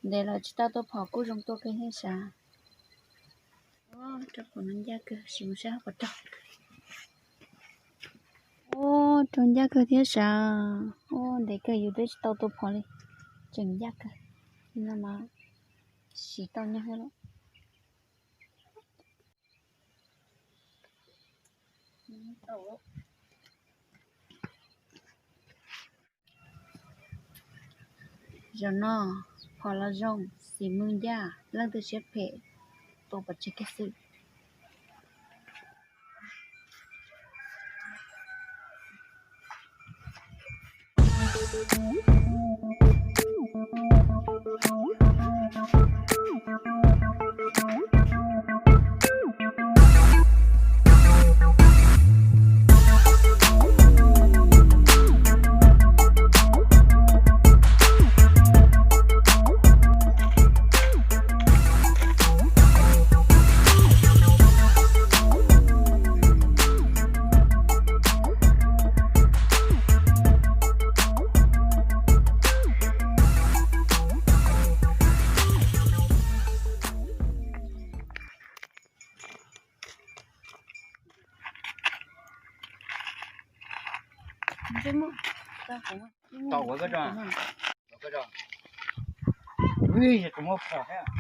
Ntev lawm tsis tau tua phom kuj zoo tua kawg thiab sav. Rau phom no ncaj kawg, sim mus saib hauv qhov rooj. Ua, raug ncaj kawg thiab sav. Ua, ntev kawg yus twb tsis tau tua phom li, tseem ncaj kawg. No mas siv tau nyob thiab lawm. Zaum no phom los zoo, xim mus ncaj, leej twg siab phem tua pov tseg kiag xwb. Tau ua koj tso. Ui, kuv muaj phom thiab.